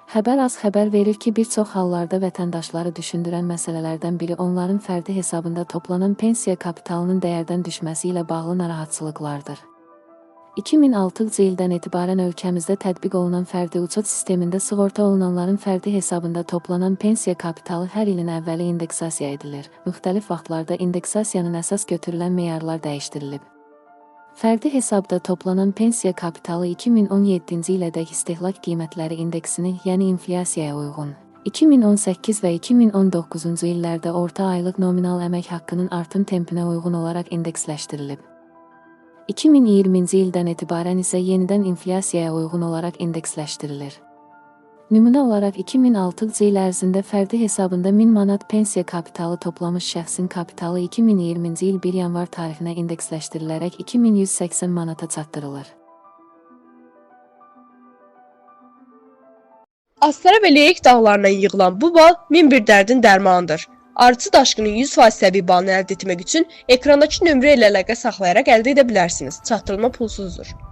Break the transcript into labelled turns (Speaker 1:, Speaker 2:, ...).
Speaker 1: Xəbər az xəbər verir ki, bir çox hallarda vətəndaşları düşündürən məsələlərdən biri onların fərdi hesabında toplanan pensiya kapitalının dəyərdən düşməsi ilə bağlı narahatçılıqlardır. 2006-cı ildən etibarən ölkəmizdə tətbiq olunan fərdi uçot sistemində sığorta olunanların fərdi hesabında toplanan pensiya kapitalı hər ilin əvvəli indeksasiya edilir. Müxtəlif vaxtlarda indeksasiyanın əsas götürülən meyarlar dəyişdirilib. Fərdi hesabda toplanan pensiya kapitalı 2017-ci ilədək istehlak qiymətləri indeksini, yəni inflyasiyaya uyğun, 2018 və 2019-cu illərdə orta aylıq nominal əmək haqqının artım tempinə uyğun olaraq indeksləşdirilib. 2020-ci ildən etibarən isə yenidən inflyasiyaya uyğun olaraq indeksləşdirilir. Nümunə olaraq 2006-cı il ərzində fərdi hesabında 1000 manat pensiya kapitalı toplamış şəxsin kapitalı 2020-ci il 1 yanvar tarixinə indeksləşdirilərək 2180 manata çatdırılır.
Speaker 2: Astara və Leyik dağlarından yığılan bu bal 1001 dərdin dərmanıdır. Arıçı daşqının 100% təbii balını əldə etmək üçün ekrandakı nömrə ilə əlaqə saxlayaraq əldə edə bilərsiniz. Çatdırılma pulsuzdur.